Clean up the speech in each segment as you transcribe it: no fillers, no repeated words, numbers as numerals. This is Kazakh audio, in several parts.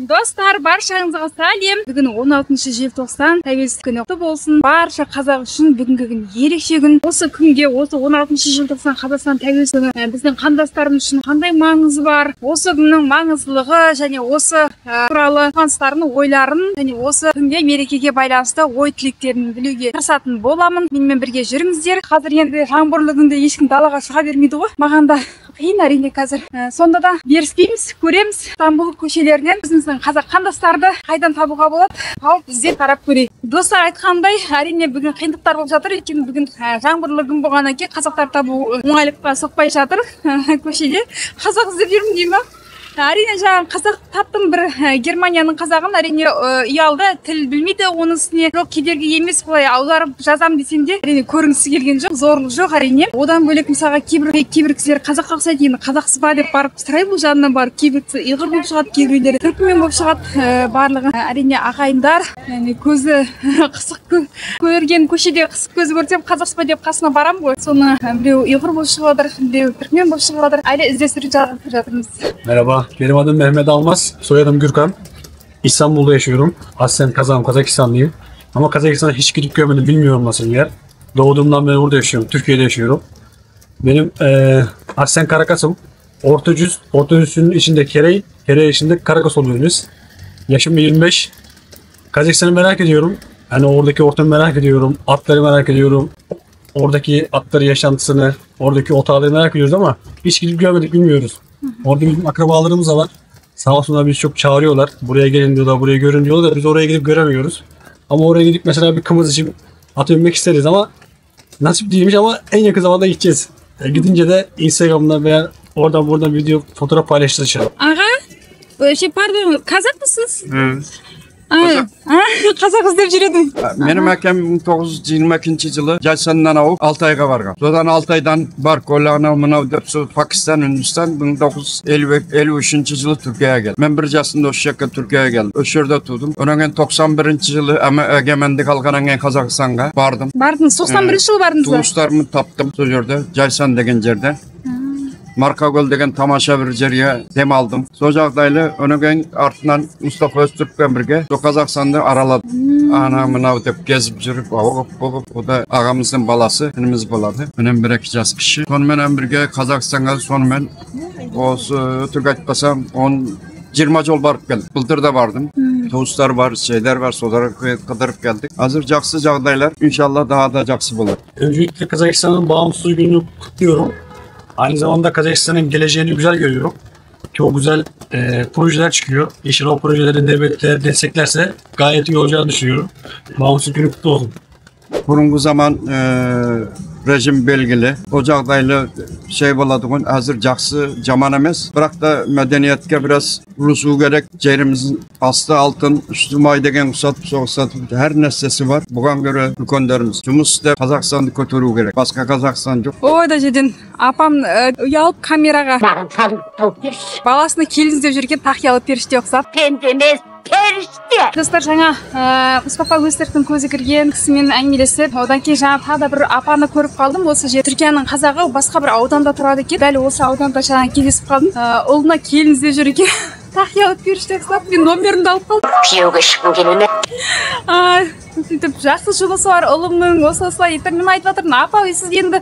Достар, баршаңызға сәлем. Бүгін 16 желтоқсан, тәуелсіздік күні құтты болсын. Барша қазақ үшін бүгінгі күн ерекше күн. Осы күнге, осы 16 желтоқсан Қазақстан тәуелсіздігі біздің қандастарымыз үшін қандай маңызы бар? Осы күннің маңыздылығы және осы туралы қандастардың ойларын және осы күнге, мерекеге байланысты ой тілектерін білуге тырысатын боламын. Менімен бірге жүріңіздер. Қазір енді жаңбырлы күнде ешкім далаға шыға бермейді ғой. Маған да қиын әрине қазір. Сонда да беріспейміз, көреміз. Стамбул көшелерінен өзіміздің қазақ қандастарды қайдан табуға болады, тауып іздеп қарап көрейік. Достар, айтқандай, әрине бүгін қиындықтар болып жатыр, өйткені бүгін жаңбырлы күн болғаннан кейін қазақтар табу оңайлыққа соқпай жатыр. Көшеде қазақ іздеп жүрмін деймін ба? Әрине, жаңағы қазақ таптым бір, Германияның қазағын, әрине ұялды, тіл білмейді, оның үстіне жоқ кедергі емес, былай аударып жазам десем де, әрине көрінгісі келген жоқ, зорлық жоқ әрине. Одан бөлек мысалға кейбір кісілер қазаққа ұқсайды, енді қазақсыз ба деп барып сұраймын, бұл жанына барып, кейбір кісі ұйғыр болып шығады, кейбіреулері түркімен болып шығады, барлығы әрине ағайындар. Яғни көзі қысық көрген, көшеде қысық көз көрсем қазақсыз ба деп қасына барамын ғой, соны біреу ұйғыр болып шығып жатыр, біреу түркімен болып шығып жатыр, әлі іздестіріп жатырмыз. Merhaba, benim adım Mehmet Almaz, soyadım Gürkan. İstanbul'da yaşıyorum. Aslen Kazağım, Kazakistanlıyım. Ama Kazakistan'a hiç gidip görmedim, bilmiyorum nasıl bir yer. Doğduğumdan beri burada yaşıyorum, Türkiye'de yaşıyorum. Benim aslen Karakas'ım. Orta Cüz, Orta Cüz'ün içinde Kerey, Kerey içinde Karakas oluyoruz biz. Yaşım 25. Kazakistan'ı merak ediyorum. Yani oradaki ortamı merak ediyorum, atları merak ediyorum. Oradaki atları yaşantısını, oradaki otağları merak ediyoruz ama hiç gidip görmedik, bilmiyoruz. Orada bizim akrabalarımız da var. Sağ olsunlar bizi çok çağırıyorlar. Buraya gelin diyorlar, buraya görün diyorlar da biz oraya gidip göremiyoruz. Ama oraya gidip mesela bir kımız içip at binmek isteriz ama nasip değilmiş, ama en yakın zamanda gideceğiz. Gidince de Instagram'da veya oradan buradan video, fotoğraf paylaşacağız. Аға, şey, pardon, қазақ mısınız? Evet. Қазақ іздеп жүреді. Менің әкем 1922 жылы Жайсаннан ауып Алтайға барған. Содан Алтайдан Баркөл, анау мынау деп сол Пакистан, Үндістан 1953 жылы Түркияға келді. Мен бір жасымда осы жаққа Түркияға келдім. Осы жерде тудым. Одан кейін 91 жылы егемендік алғаннан кейін Қазақстанға бардым. Бардыңыз, 91 жылы бардыңыз ба? Туыстарымды таптым сол жерде, Жайсан деген жерде. Марқакөл деген тамаша бір жерге дем алдым. Сол жағдайлы одан кейін артынан Мұстафа Өзтүркпен бірге сол Қазақстанды араладым. Ана мынау деп кезіп жүріп, ауып бұғып, о да ағамыздың баласы, ініміз болады. Менен бір екі жас кіші. Соныменен бірге Қазақстанға сонымен осы өтірік айтпасам 10-20 жол барып келдім. Былтыр да бардым. Туыстар бар, şeyler var, соларға қыдырып келдік. Hazır жақсы жағдайлар, иншалла daha da жақсы болады. Öncelikle Kazakistan'ın bağımsızlık gününü kutluyorum. Aynı zamanda Kazakistan'ın geleceğini güzel görüyorum. Çok güzel projeler çıkıyor. İnşallah o projeleri devletler desteklerse gayet iyi olacağını düşünüyorum. Bağımsızlık günü kutlu olsun. Burungu zaman rejim belgili. O жағдайлы şey болады ғой, hazır жақсы, жаман емес. Бірақ та мәдениетке biraz ұлысу керек. Жеріміздің асты алтын, үсті май деген ұқсатып, соғысатып, әр нәрсесі бар. Бұған göre үлкендеріміз жұмыс істеп Қазақстанды көтеру керек. Басқа Қазақстан жоқ. Ой, да жерден апам ұялып камераға. Маған салып тауып берші. Баласына келін іздеп жүрген тақиялы періште ұқсап. Пенде емес, періште. Достар, жаңа Мұстафа Өзтүрктің көзі кірген кісімен әңгімелесіп, одан кейін жаңа тағы да бір апаны көріп қалдым. Осы жер Түркияның қазағы, басқа бір ауданда тұрады екен. Дәл осы ауданда жаңа кездесіп қалдым. Ұлына келін іздеп жүр екен. Тақиялы періште ұқсап, мен номерімді алып қалдым. Күйеуге шыққым келе ме? Сөйтіп жақсы жұмысы бар ұлымның, осы осылай ертең мен айтып жатырмын, апа, сіз енді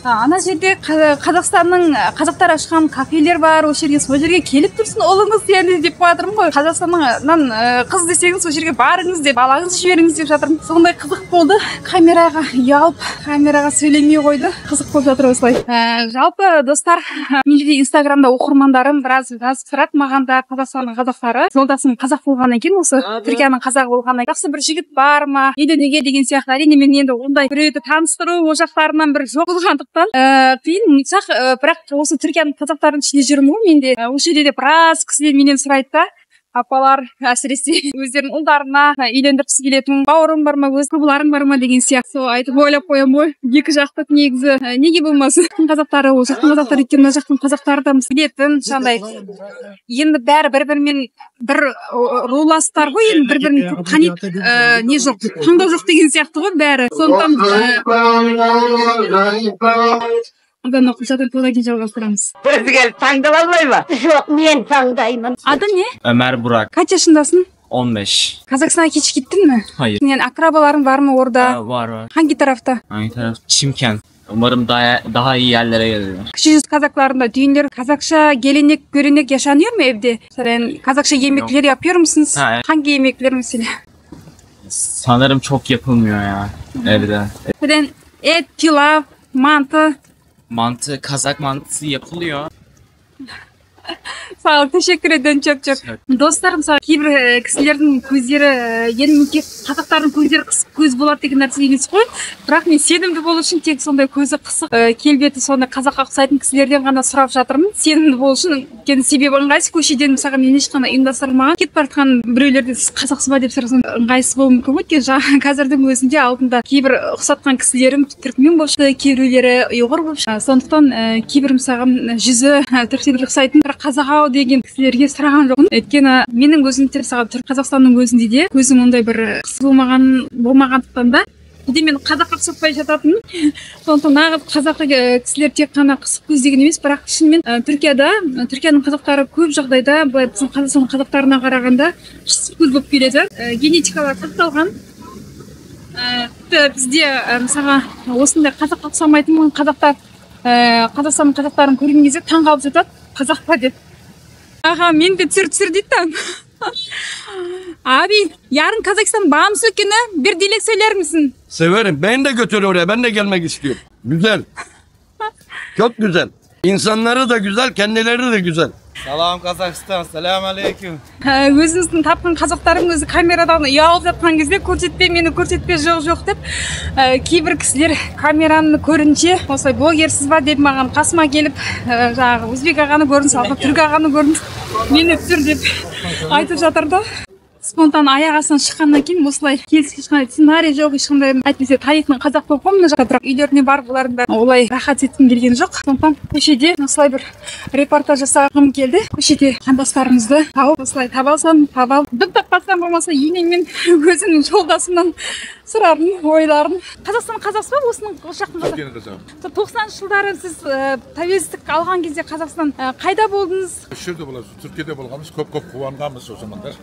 ана жерде Қазақстанның қазақтар ашқан кафелер бар, осы жерге, сол жерге келіп тұрсын ұлыңыз енді деп қоя жатырмын ғой. Қазақстаннан қыз десеңіз сол жерге барыңыз деп, балаңызды жіберіңіз деп жатырмын. Сондай қызық болды. Камераға ұялып, камераға сөйлемей қойды. Қызық болып жатыр осылай. Жалпы достар, мен жерде Инстаграмда оқырмандарым біраз жазып тұрады маған да, Қазақстанның қазақтары. Жолдасым қазақ болғаннан кейін, осы Түркияның қазағы болғаннан кейін, жақсы бір жігіт бар ма, неде неге деген сияқты. Әрине мен енді ондай біреуді таныстыру ол жақтарынан бір жоқ болғандықтан қиын ұсақ, бірақ осы Түркияның қазақтарының ішінде жүрмін ғой мен де. Осы жерде де біраз кісілер менен сұрайды да, апалар әсіресе өздерінің ұлдарына үйлендіргісі келетін, бауырың бар ма, өз құрбыларың бар ма деген сияқты. Сол айтып ойлап қоямын ғой, екі жақты негізі неге болмасын. Қазақтары ол жақтың қазақтары, өйткені мына жақтың қазақтары да білетін жаңағыдай. Енді бәрі бір бірімен бір руластар ғой, енді бір бірін көп таниды, не жоқ, таңдау жоқ деген сияқты ғой бәрі. Сондықтан Азан оқып жатыр, одан кейін жалғастырамыз. Өзі келіп таңдап алмай ма? Жоқ, мен таңдаймын. Адың не? Ömer Burak, Kaç yaşındasın? 15. Kazakistan'a hiç gittin mi? Hayır. Yani akrabaların var mı orada? Aa, var var. Hangi tarafta? Hangi taraf? Çimkent. Umarım daha iyi yerlere gelirim. Кіші жүз Kazaklarında düğünler Kazakça gelenek görenek yaşanıyor mu evde? Mesela Kazakça yemekler yapıyor musunuz? Ha, evet. Hangi yemekler mesela? Sanırım çok yapılmıyor ya evde. Mesela et, pilav, mantı. Mantı, Kazak mantısı yapılıyor. Sağ ol, teşekkür ederim çok çok. Достар, мысалы, кейбір кісілердің көздері, енді тек қазақтардың көздері қысық көз болады деген нәрсе емес қой. Бірақ мен сенімді болу үшін тек сондай көзі қысық, келбеті сондай қазаққа ұқсайтын кісілерден ғана сұрап жатырмын. Сенімді болу үшін, өйткені себебі ыңғайсыз көшеден, мысалға, мен ешқандай ұйымдастырылмаған кетіп бара жатқан біреулерден сіз қазақсыз ба деп сұрасам, ыңғайсыз болуы мүмкін ғой. Өйткені жаңа қазірдің өзінде алдында кейбір ұқсатқан кісілерім түркімен болып шықты, кейбіреулері ұйғыр болып шықты. Сондықтан кейбір, мысалға, жүзі түріктерге ұқсайтын, бірақ қазақ ау деген кісілерге сұраған жоқпын. Өйткені менің өзім де, мысалға, түрік Қазақстанның өзінде де көзім ондай бір қысық болмағандықтан да кейде мен қазаққа ұқсатпай жататынмын. Сондықтан нағыз қазақы кісілер тек қана қысық көз деген емес, бірақ шынымен Түркияда, Түркияның қазақтары көп жағдайда былай біздің Қазақстан қазақтарына қарағанда қысық көз болып келеді. Генетикалар сақталған. Тіпті бізде, мысалға, осындай қазаққа ұқсамайтын қазақтар, Қазақстанның қазақтарын көрген кезде таң қалып жатады, қазақ па деп. Аға, мен де түсір түсір дейді да. Abi, yarın Kazakistan bağımsızlık günü, bir dilek söyler misin? Severim. Beni de götür oraya. Ben de gelmek istiyorum. Güzel. Çok güzel. İnsanları da güzel, kendileri de güzel. Salam Казахстан, салам алейкум. Өзіміздің тапқан қазақтардың өзі камерадан ұялып жатқан кезде көрсетпе мені, көрсетпе, жоқ, жоқ деп, кейбір кісілер камераны көрінше осылай блогерсіз ба деп маған қасыма келіп, жаңағы өзбек ағаны көрдім, салғы түрік ағаны көрдім, мені түсір деп айтып жатыр да. Спонтан аяқ астынан шыққаннан кейін осылай келісіп, ешқандай сценарий жоқ, ешқандай, әйтпесе тарихын қазақ болып қой мына жақта, бірақ үйлеріне барып олардың бәрін олай рахат еткім келген жоқ. Сондықтан көшеде осылай бір репортаж жасағым келді. Көшеде қандастарымызды тауып, осылай таба алсам, таба алып, дым таппасам, болмаса енеммен, өзімнің жолдасымнан сұрармын ойларын. Қазақстан қазақсыз ба? Осының осы жақтың қазақ. 90-шы жылдары сіз, тәуелсіздік алған кезде Қазақстан, қайда болдыңыз? Осы жерде боламыз, Түркияда болғанбыз, көп-көп қуанғанбыз о замандар.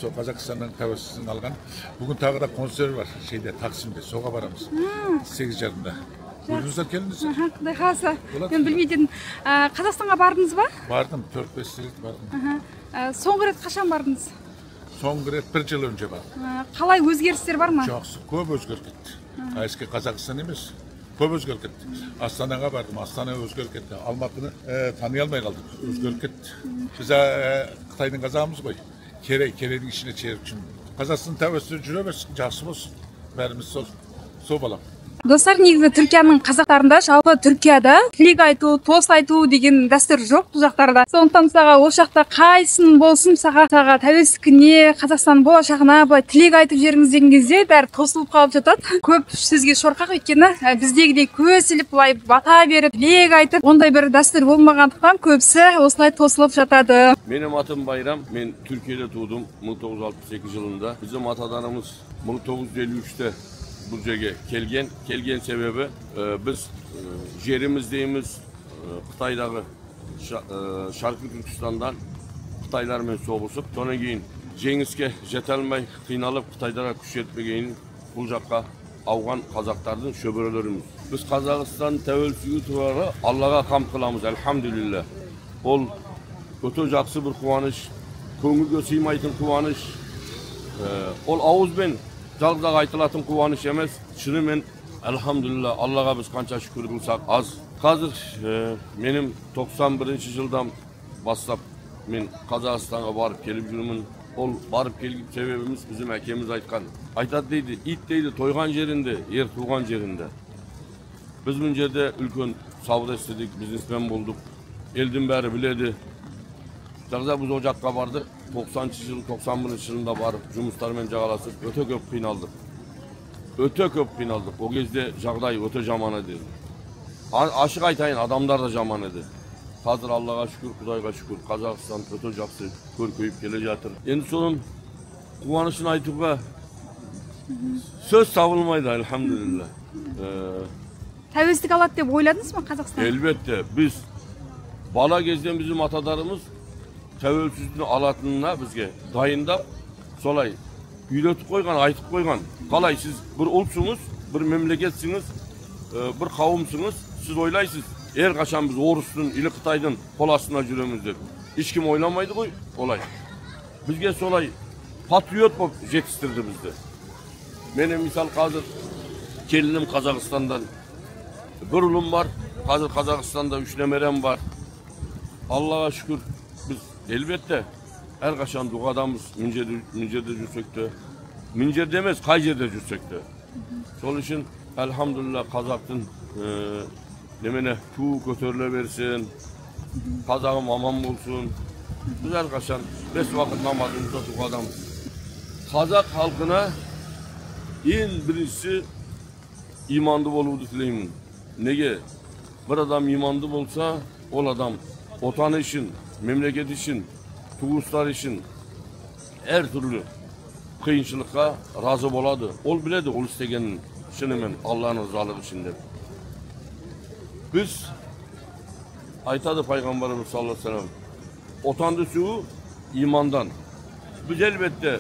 Сол Қазақстанның тәуелсіздігін алған. Бүгін тағы да концерт бар, şeyde, Taksim'de, соға барамыз. 8:30-да. Өзіңіздер келдіңіз? Аха, Құдай қаласа. Болады. Мен білмейтін. Қазақстанға бардыңыз ба? Бардым, 4-5 рет бардым. Аха. Соңғы рет қашан бардыңыз? Соңғы рет бір жыл önce бардым. Қалай, өзгерістер бар ма? Жақсы, көп өзгеріп кетті. Eski Қазақстан емес, көп өзгеріп кетті. Астанаға бардым, Астана өзгеріп кетті. Алматыны тани алмай қалдық, өзгеріп кетті. Біз Қытайдың қазағымыз ғой. Керей, Керейдің ішіне черіп үшін. Қазақстан тәуелсіздігі жүре берсін, жақсы болсын. Бәріміз сол балам. Достар, негізі Түркияның қазақтарында, жалпы Түркияда тілек айту, тост айту деген дәстүр жоқ бұл жақтарда. Сондықтан мысалға ол жақта қайсының болсын, мысалға тәуелсіздік күніне, Қазақстан болашағына былай тілек айтып жіберіңіз деген кезде бәрі тосылып қалып жатады. Көп сөзге шорқақ, өйткені біздегідей көз іліп былай бата беріп тілек айтып ондай бір дәстүр болмағандықтан көбісі осылай тосылып жатады. Benim adım Bayram. Ben Türkiye'de doğdum 1962 yılında. Bizim atalarımız 1953'te bu жерге келген. Келген себебі, біз жеріміз дейміз, Қытайдағы Шарқы Түркістандан Қытайлармен соғысып, содан кейін жеңіске жете алмай қиналып Қытайларға күш жетпегенін бұл жаққа ауған қазақтардың шөберелеріміз. Біз Қазақстан тәуелсіздігі туралы Аллаға қамт қыламыз, әлхамдулилля. Ол өте жақсы бір қуаныш, көңілге сыймайтын қуаныш. Ол ауызбен жалғыз айтылатын қуаныш емес, шынымен әлхамдулилля, Аллаға біз қанша шүкір қылсақ аз. Қазір менің 91 жылдан бастап мен Қазақстанға барып келіп жүрмін. Ол барып келген себебіміз біздің әкеміз айтқан. Айтады дейді, ит дейді тойған жерінде, ер туған жерінде. Біз бұл жерде үлкен сауда істедік, бизнесмен болдық. Елдің бәрі біледі. Жағда біз о жаққа бардық, 90-шы жыл, 91-ші жылында барып жұмыстармен жағаласып өте көп қиналдық. Өте көп қиналдық. О кезде жағдай өте жаман еді. Ашық айтайын, адамдар да жаман еді. Қазір Аллаға шүкір, Құдайға шүкір, Қазақстан өте жақсы көркейіп келе жатыр. Енді соның қуанышын айтуға сөз табылмайды, әлхамдулилля. Тәуелсіздік алады деп ойладыңыз ба Қазақстан? Elbette biz бала кезден bizim atalarımız тәуелсіздікті алатынына бізге дайындап, солай үйретіп қойған, айтып қойған. Қалай сіз бір ұлтсыңыз, бір мемлекетсіңіз, бір қауымсыңыз, сіз ойлайсыз, әрқашан біз орыстың или қытайдың қол астында жүреміз деп. Ешкім ойламайды ғой олай. Бізге солай патриот болып жетістірді бізді. Менің мысал қазір келінім Қазақстандан. Bir ұлым бар, қазір Қазақстанда 3 немерем бар. Allah'a şükür biz elbette әрқашан дұғадамыз, мына жерде жүрсек те, мына жерде емес, қай жерде жүрсек те. Сол үшін әлхамдулилля қазақтың немене туы көтеріле берсін, қазағым аман болсын. Біз әрқашан 5 уақыт намазымызда дұғадамыз. Қазақ халқына ең біріншісі иманды болуды тілеймін. Неге? Bir adam imanlı bolsa, ol adam otanı için, memleket için, tuğuslar için her türlü kıyınçılıkka razı boladı. Ol biledi, ol istegenin şınымен Allah'ın rızalığı için dep. Biz aytadı Peygamberimiz sallallahu aleyhi ve sellem, otandı suyu imandan. Biz elbette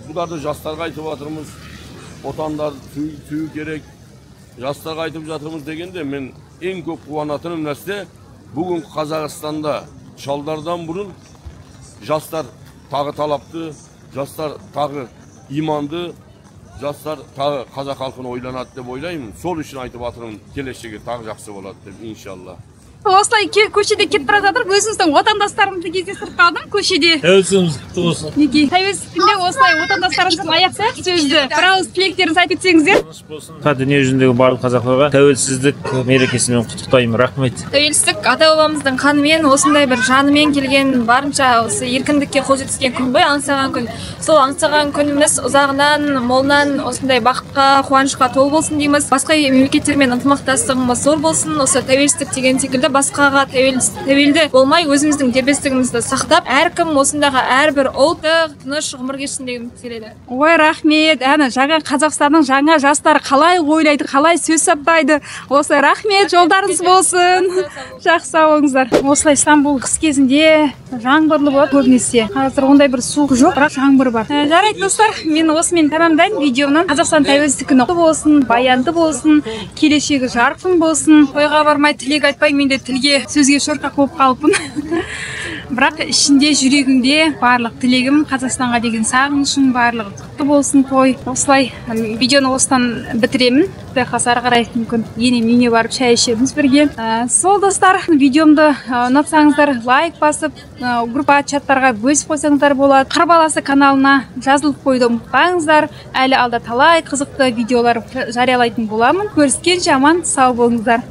bularda жастарға айтып жатырмыз, отандар сүйу керек, жастарға айтып жатырмыз дегенде мен ең көп қуанатыным нәрсе, бүгін Қазақстанда шалдардан бұрын жастар тағы талапты, жастар тағы иманды, жастар тағы қазақ халқын ойланады деп ойлаймын. Сол үшін айтып жатырмын, келешегі тағы жақсы болады деп иншалла. Осылай көшеде кетіп бара жатырып, өзіміздің отандастарымызды кездестіріп қалдым көшеде. Тәуелсіздігіміз құтты болсын. Мінекей, тәуелсіздік күнде осылай отандастарымызбен аяқтайық сөзді. Бір ауыз тілектеріңізді айтып кетсеңіздер. Дүние жүзіндегі барлық қазақтарға тәуелсіздік мерекесімен құттықтаймын. Рахмет. Тәуелсіздік ата-бабамыздың қанымен, осындай бір жанымен келген, барынша осы еркіндікке қол жеткізген күн ғой, аңсаған күн. Сол аңсаған күніміз ұзағынан, молынан осындай бақытқа, қуанышқа толы болсын дейміз. Басқа мемлекеттермен ынтымақтастығымыз зор болсын. Осы тәуелсіздік деген секілді басқаға тәуелді болмай, өзіміздің дербестігімізді сақтап, әркім осындағы әрбір ұлт тыныш ғұмыр кешсін дегім келеді. Ой, рахмет. Әне, жаңа Қазақстанның жаңа жастары қалай ойлайды, қалай сөз саптайды. Осылай рахмет, жолдарыңыз болсын. Жақсы, сау болыңыздар. Осылай Стамбул қыс кезінде жаңбырлы болады көбінесе. Қазір ондай бір суық жоқ, бірақ жаңбыр бар. Жарайды достар, мен осымен тәмамдаймын видеоны. Қазақстан тәуелсіздік күні құтты болсын, баянды болсын, келешегі жарқын болсын. Тойға бармай тілек айтпай, мен де тілге, сөзге шорқақ болып қалыппын. Бірақ ішінде, жүрегімде барлық тілегім Қазақстанға деген сағынышым, барлығы құтты болсын той. Осылай видеоны осыдан бітіремін. Құдай қаласа ары қарай мүмкін енем үйіне барып шай ішеміз бірге. Сол достар, видеомды ұнатсаңыздар лайк басып, группа чаттарға бөлісіп қойсаңыздар болады. Қыр баласы каналына жазылып қоюды ұмытпаңыздар. Әлі алда талай қызықты видеолар жариялайтын боламын. Көріскенше аман сау болыңыздар.